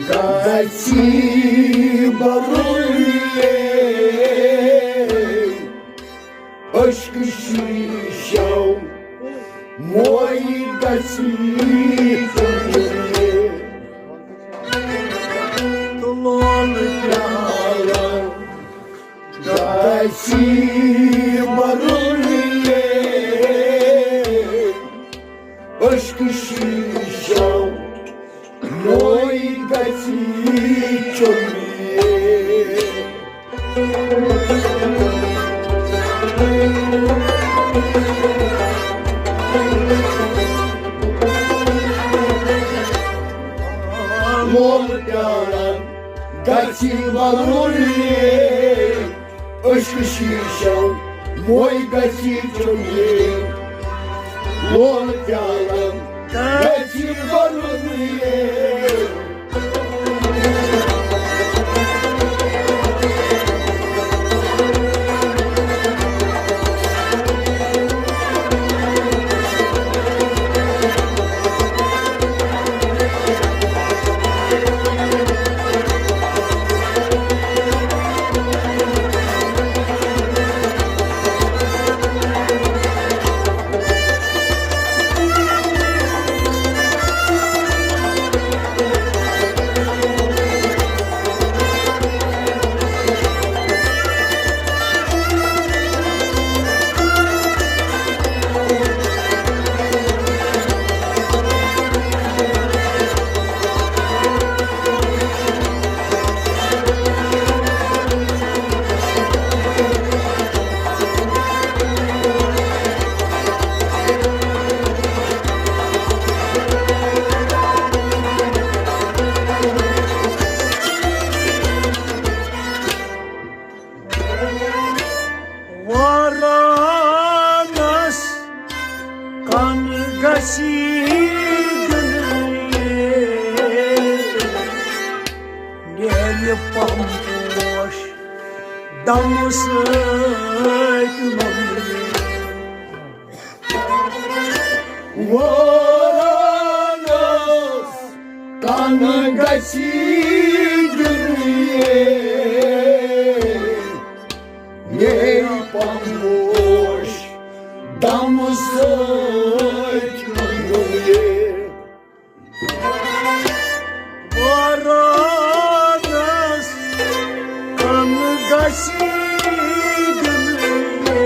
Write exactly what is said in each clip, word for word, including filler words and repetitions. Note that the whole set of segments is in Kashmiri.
گژھِ برُن یے عشقہٕ شیٖشو، موے گژھِ چُنٛڈ یے۔ تہٕ لولہٕ پیالہٕ گژھِ برُن یے عشقہٕ شیٖشو، موے گژھِ چُنٛڈ یے۔ لولہٕ پیالہٕ گژھِ برُن یے عشقہٕ شیٖشو، موے گژھِ چُنٛڈ یے۔ لولہٕ پیالہٕ گژھِ برُن یے۔ وارانس کن گژھی دِنہٕ یے، نیرِ پمپوش دمہٕ سۭتۍ نوٚنہٕ یے۔ وارانس کن گژھی دِنہٕ یے، نیرِ پمپوش دمہٕ سۭتۍ نوٚنہٕ یے۔ وارانس کن گژھی دِنہٕ یے،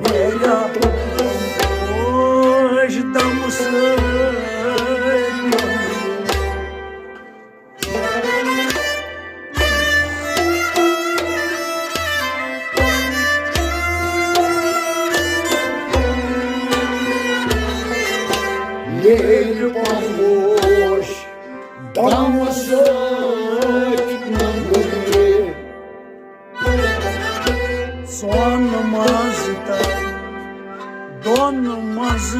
نیرِ پمپوش دمہٕ سۭتۍ۔ ییٚلہِ پمپوش دمہٕ سۭتۍ نوٚنہٕ یے۔ ژۄن منٛز تہٕ دۄن منٛز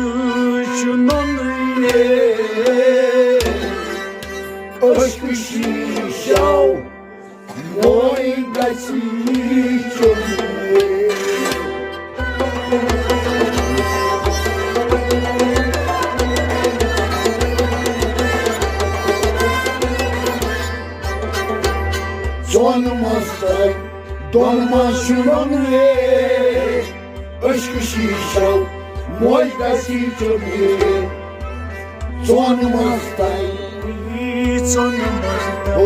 چھُ نوٚنہٕ یے۔ عشقہٕ شیٖشو موے گژھی چُنٛڈ یے۔ ژۄن منٛز تہٕ دۄن منٛز چھُ نوٚنہٕ یے۔ عشقہٕ شیٖشو موے گژھی چُنٛڈ یے۔ ژۄن منٛز تہٕ ژۄن منٛز تہٕ او،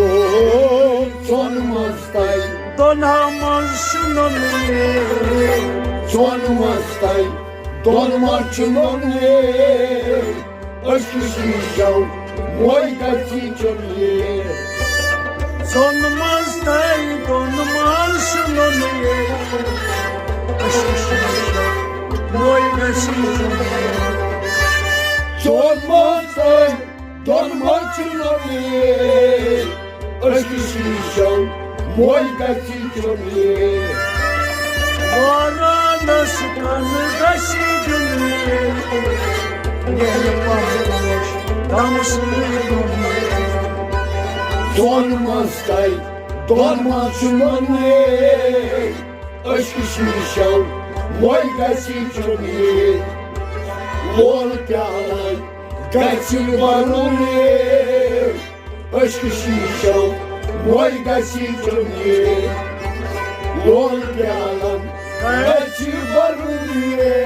ژۄن منٛز تہٕ دۄن منٛز چھُ نوٚنہٕ یے۔ ژۄن منٛز تہٕ دۄن منٛز چھُ نوٚنہٕ یے۔ عشقہٕ شیٖشو موے گژھی چُنٛڈ یے۔ ژۄن منٛز تہٕ دۄن منٛز چھُ نوٚنہٕ یے۔ عشقہٕ شیٖشو موے گژھی چُنٛڈ یے۔ ژۄن منٛز تہٕ دۄن منٛز چھُ نوٚنہٕ یے۔ عشقہٕ شیٖشو موے گژھی چُنٛڈ یے۔ وارانس کن گژھی دِنہٕ یے، نیرِ پمپوش دمہٕ سۭتۍ نوٚنہٕ یے۔ ژۄن منٛز تہٕ دۄن منٛز چھُ نوٚنہٕ یے۔ عشقہٕ شیٖشو موے گژھی چُنٛڈ یے۔ لولہٕ پیالے گژھِ وَنُن یے، عشقہٕ شیٖشو وۄنۍ گژھِ چُن یے، لول پیالن گژھِ وَنُن یے۔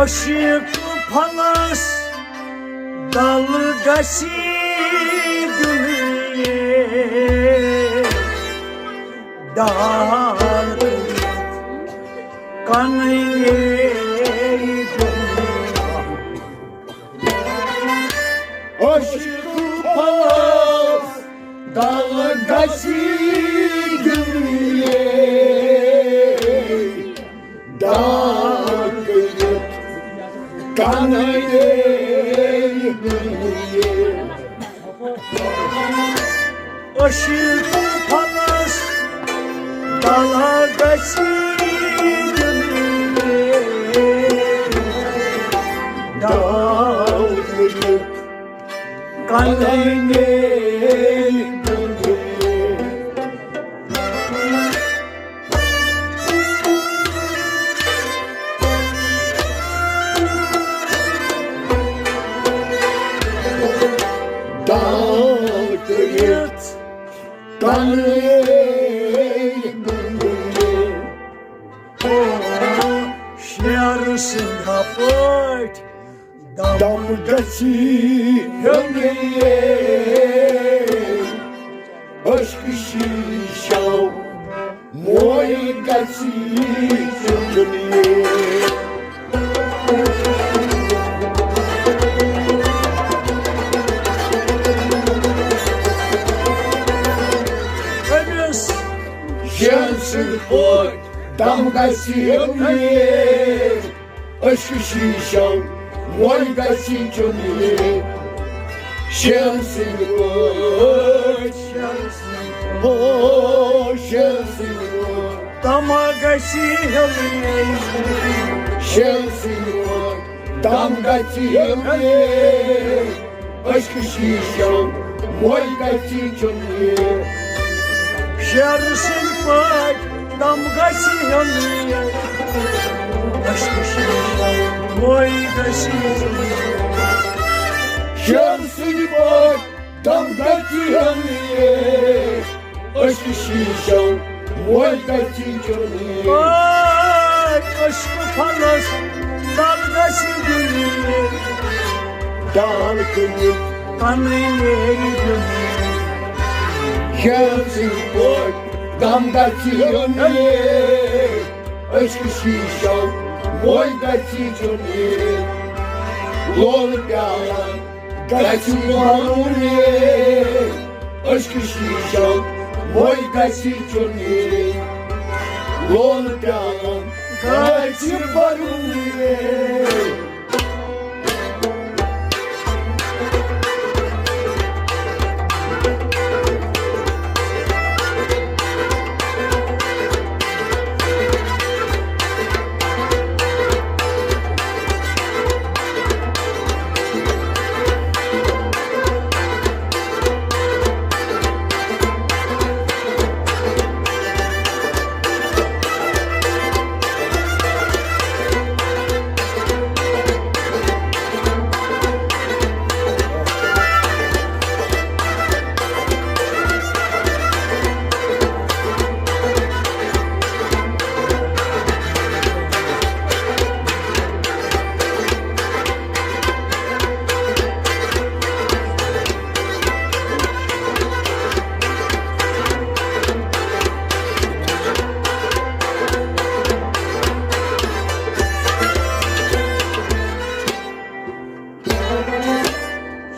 عشق پھلس دل گژھی دُنیاہ ڈار کٔرِتھ، کنہٕ یے دُنیاہ۔ عشق پھلس دل گژھی دُنیاہ ڈار کٔرِتھ، کنہٕ یے دُنیاہ۔ عشق پھلس دل گژھی دُنیاہ ڈار کٔرِتھ، کنہٕ یے دُنیاہ۔ داغ کٔرِتھ کنہٕ یے دُنیاہ۔ شیر سٕنٛدۍ پٲٹھۍ دم گژھی ہیوٚن یے، عشق شیٖشو موے گژھی چُھن یے۔ أمِس شیر سٕنٛدۍ پٲٹھۍ دم گژھی ہیوٚن یے۔ عشق شیٖشو موے گژھی چُھن یے۔ شیر سٕنٛدۍ پٲٹھۍ، او، شیر سٕنٛدۍ پٲٹھۍ دم گژھی ہیوٚن یے۔ شیر سٕنٛدۍ پٲٹھۍ دم گژھی ہیوٚن یے۔ عشق شیٖشو موے گژھی چُھن یے۔ شیر سٕنٛدۍ پٲٹھۍ دم گژھی ہیوٚن یے۔ عشق شیٖشو موے گژھی چُھن یے۔ شیر سٕنٛدۍ پٲٹھۍ دم گژھی ہیوٚن یے۔ عشق شیٖشو موے گژھی چُھن یے۔ عشق پھلس دل گژھی دُنیاہ ڈار کٔرِتھ، کنہٕ یے دُنیاہ۔ شیر سٕنٛدۍ پٲٹھۍ دم گژھی ہیوٚن یے۔ عشق شیٖشو موے گژھی چُھن یے۔ لول پیالن گژھی وَنُن یے۔ عشق شیٖشو موے گژھی چُھن یے۔ لول پیالن گژھی وَنُن یے۔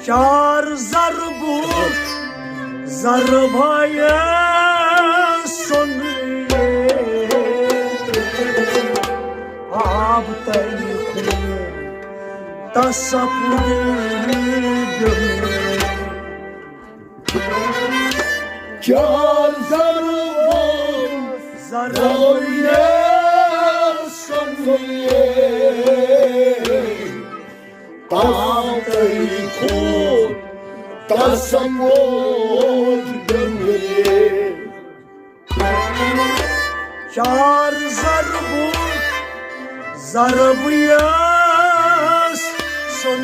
چار ضربُک ضربایہ سُن آب تٔرۍ خوٗن تصور دیُن۔ چار ضربُک ضربایہ سُن آب تٔرۍ خوٗن تصور دیُن۔ چار ضربُک ضربایہ سُن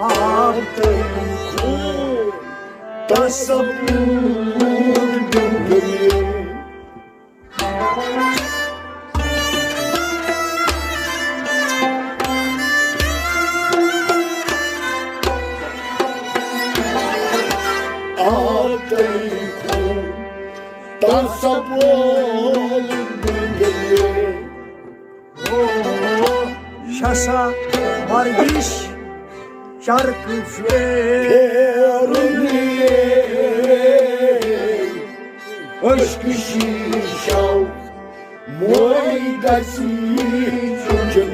آب تٔرۍ خوٗن تصور دیُن۔ آب تٔرۍ خوٗن تصور دیُن۔ چھسا ورزش چرخ پھیرُن، عشق شیٖشو موے گژھِ چُنچُن۔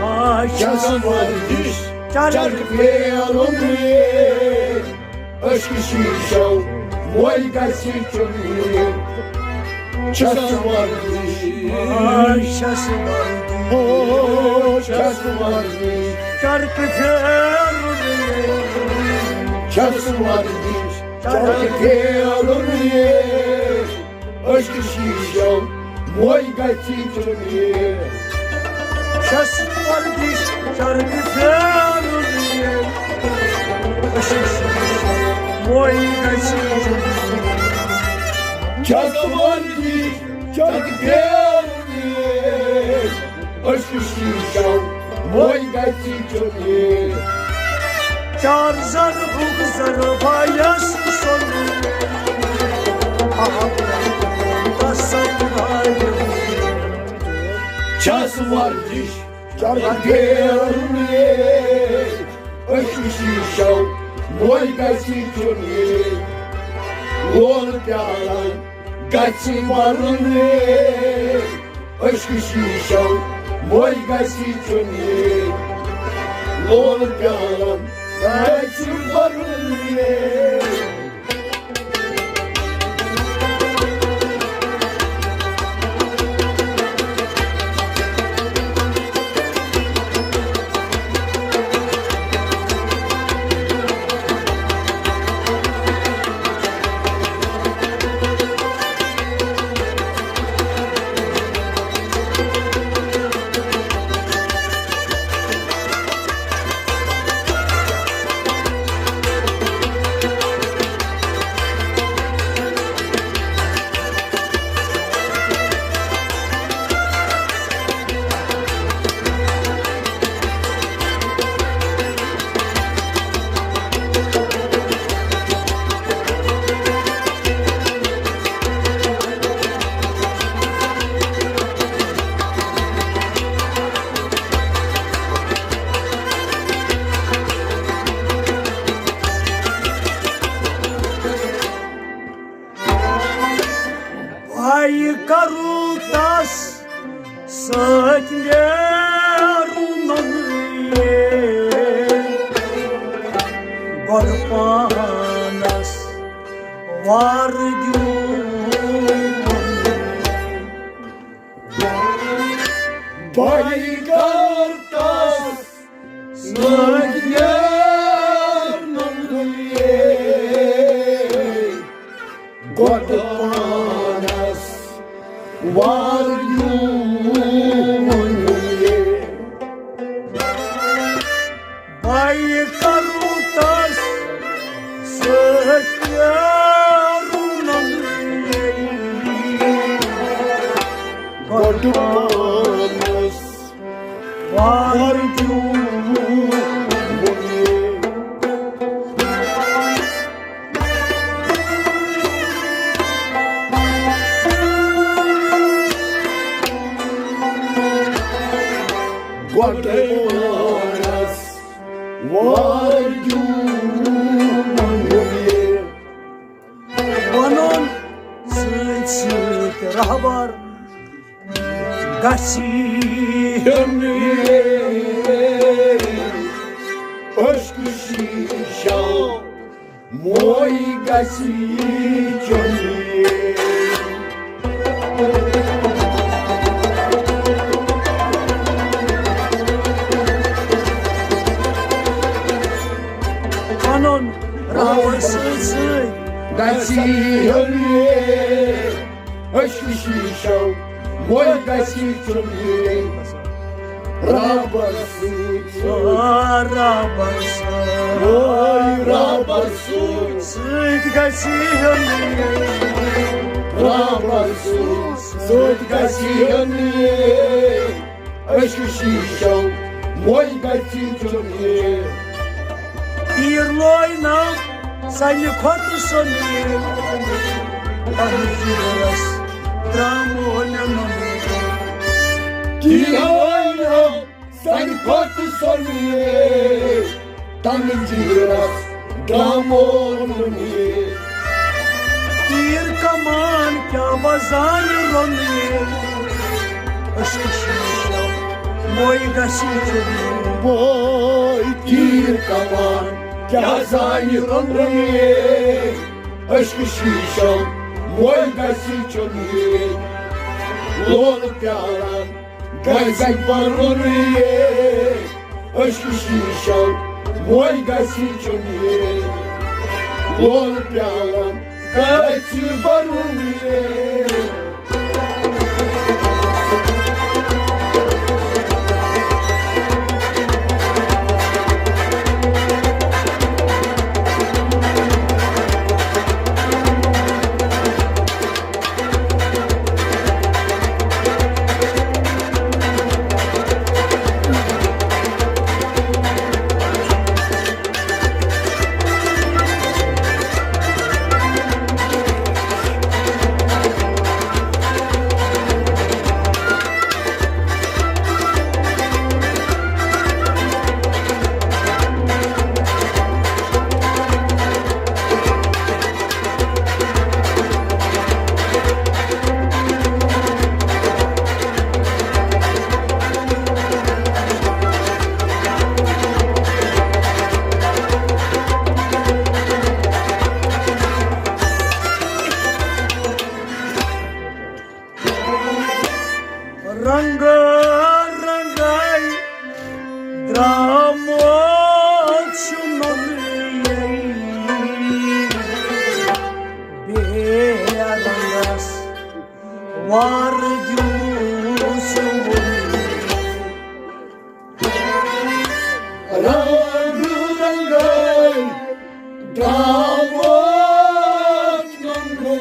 آ، چھس ورزش چرخ پھیرُن، عشق شیٖشو موے گژھِ چُنچُن۔ چھس ورزش، آ، چھس ورزش، او، چھس ورزش چرخ پھیرُن، چھس ورزش چرخ پھیرُن۔ عشق شیٖشو موے گژھِ چُنچُن۔ چھس ورزش چرخ پھیرُن، عشق شیٖشو موے گژھِ چُنچُن۔ چھس ورزش چرخ پھیرُن، عشق شیٖشو موے گژھِ چُنچُن۔ چار ضربُک ضربایہ سُن آب تٔرۍ خوٗن تصور دیُن۔ چھس ورزش چرخ پھیرُن، عشق شیٖشو موے گژھِ چُنچُن۔ لول پیالہٕ گژھِ بھرُن، عشق شیٖشو موے گژھِ چُنچُن۔ لول پیالہٕ گژھِ بھرُن۔ بھائی کرو تس سۭتۍ نیرُن گۄڈٕ پانس وار دیُن۔ بھائی کر تس سۭتۍ نیرُن گۄڈٕ پانس وار دیُن۔ بھائی کرو تس سۭتۍ نیرُن گۄڈٕ پانس وار دیُن۔ وار دیوٗن ووٚنُن یہِ۔ وَنُن سۭتۍ سۭتۍ رہبر گژھی ہیوٚن یہِ۔ عشقہٕ شیٖشو موے گژھی چوٚن یہِ۔ پنُن رہبر سۭتۍ سۭتۍ گژھی ہیوٚن یہِ۔ عشقہٕ شیٖشو موے گژھی چوٚن یہِ۔ رہبر سۭتۍ سۭتۍ۔ آ، رہبر سۭتۍ۔ اوے رہبر سۭتۍ۔ سۭتۍ گژھی ہیوٚن یہِ۔ رہبر سۭتۍ۔ سۭتۍ گژھی ہیوٚن یہِ۔ عشقہٕ شیٖشو موے گژھی چوٚن یہِ۔ تیٖر لوے نہ سنہِ کھۄتہٕ سۄنٕے، تَتھ جِگرَس ترٛامو نہٕ نوٚنٕے۔ تیٖر لوے نہ سنہِ کھۄتہٕ سۄنٕے، تَتھ جِگرَس ترٛامو نہٕ نوٚنٕے۔ تیٖر کمان کیٛاہ وزانہِ روٚنٕے، عشقہٕ شیٖشو موے گژھی چوٚن یہِ۔ بوے تیٖر کمان کیٛاہ زانہِ روٚنٕے، عشقہٕ شیٖشو موے گژھی چوٚن یہِ۔ لولہٕ پیالن گژھِ بَرُن یہِ۔ عشقہٕ شیٖشو موے گژھی چوٚن یہِ۔ لولہٕ پیالن گژھِ بَرُن یہِ۔ رنگ رنگائی دراموت چھُ نوٚنُے۔ بے رنگس وار دیُن سُہ ووٚنُے۔ رنگ رنگائی دراموت نوٚنُے۔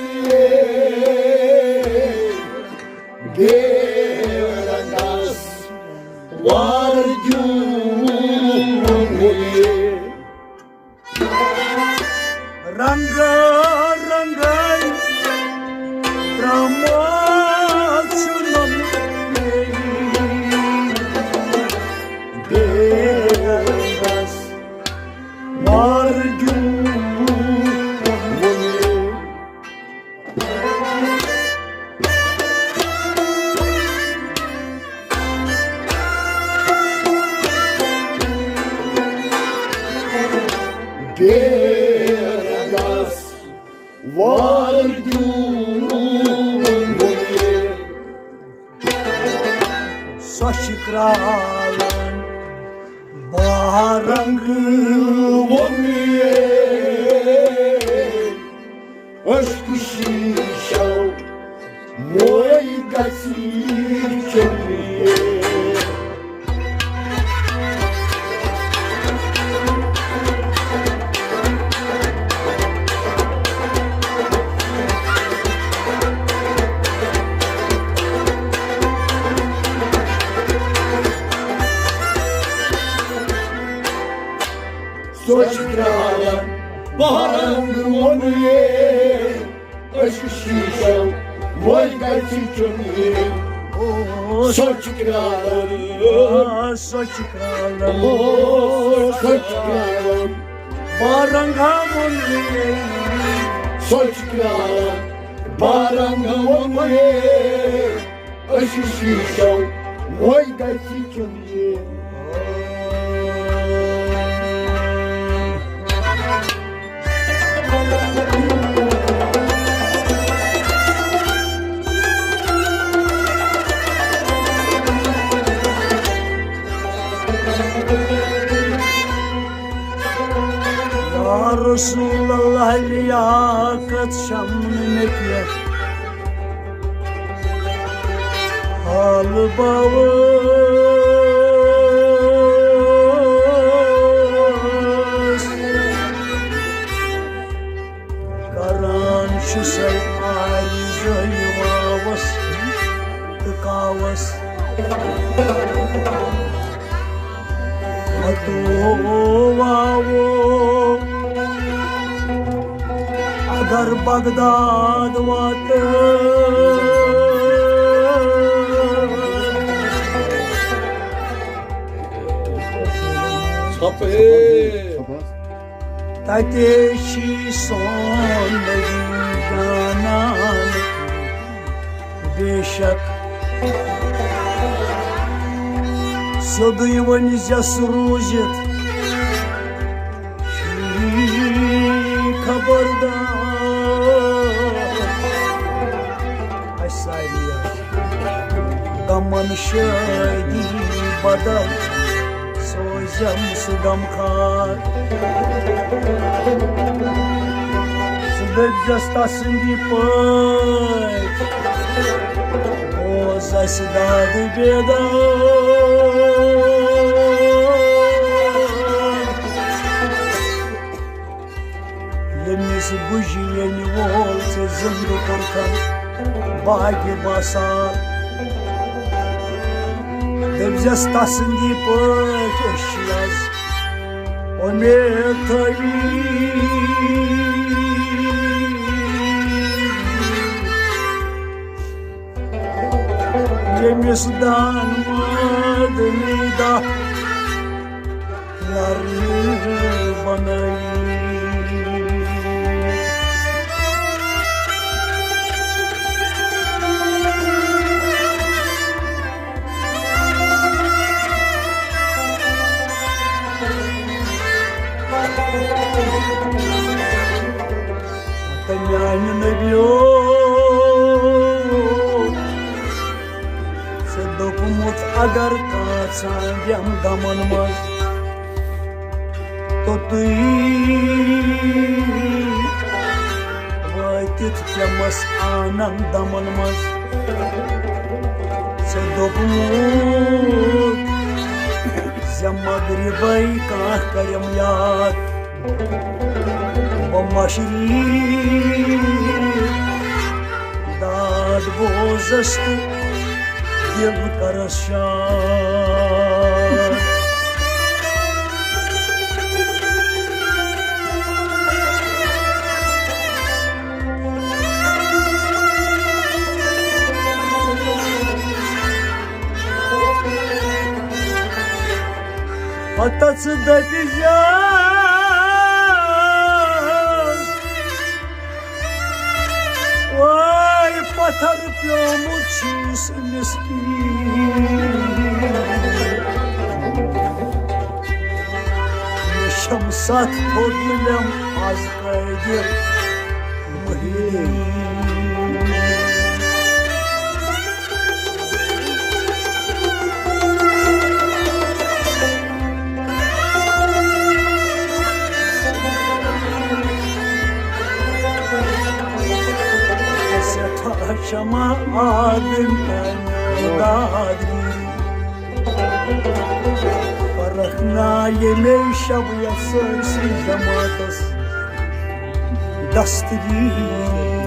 بے رنگس وار دیُن ووٚنُے۔ رنگ رنگائی دراموت چھُ نوٚنُے۔ بے رنگس وار دیُن ووٚنُے۔ بے رنگس وار دیُن ووٚنُے۔ سۄ چھِ کرٛالَن باہ رنٛگ ووٚنُے۔ عشقہٕ شیٖشو موے گژھی چوٚن یہِ۔ سۄ چھِ کرٛالَن باہ رنٛگ ووٚنُے۔ عشقہٕ شیٖشو موے گژھی چوٚن یہِ۔ سۄ چھِ کرٛالَن، سۄ چھِ کرٛالَن، سۄ چھِ پیاران بارنگا ووٚن مےٚ۔ سۄ چھِ پیاران بارنگا ووٚن مےٚ۔ أسۍ شیٖشو وۄنۍ گژھِ چُنٛگی۔ یا رسول اللہ، لیاقت چھم نہٕ مےٚ کینٛہہ۔ حال باوس کران چھُ سَے عارض یہِ واوس تہٕ کاوس۔ وتو واوو اگر بغداد واتو۔ ژھۄپہٕ ہے۔ تَتے چھی سون نبی جانان۔ بے شک سیوٚدُے ؤنۍ زٮ۪س روٗزِتھ چھی خبردار۔ اَسہِ سارنٕے آسہِ غمن شٲدی بدل، سوزم سُہ غمخار۔ سُہ دٔپزٮ۪س تسٕنٛدی پٲٹھۍ، بوز اَسہِ دادٕ بیدار۔ ییٚمِس بُجہِ ییٚمہِ وول ژےٚ زِندٕ کوٚرتھن باقی باسان۔ دٔپزٮ۪س تسٕنٛدی پٲٹھۍ أسۍ چھِ از اُمید تھٲوی۔ ییٚمِس دان مٲدنی دَہ نرمہِ بنٲیی۔ تہٕ میانہِ نبیو، ژےٚ دوٚپمُت اگر کانٛژن دٮ۪ن غمن منٛز توٚتُے وٲتِتھ پیمس آنن دمن منٛز، ژےٚ دوٚپمُت زِ مغربے کانٛہہ کریم یاد۔ بہٕ مشرق داد بوزس تہٕ دِل کرس شاد۔ پتہٕ ژٕ دٔپۍ زیس، وٲے پتھر پیومُت چھُس مسکیٖن۔ مےٚ چھَم ستھ تھوٚد علم از قٲدر محی الدین۔ سٮ۪ٹھاہ چھما آدم دادگیری۔ فرق نا ییٚمے شب یَتھ سٲرسٕے جماعتس دستگیری۔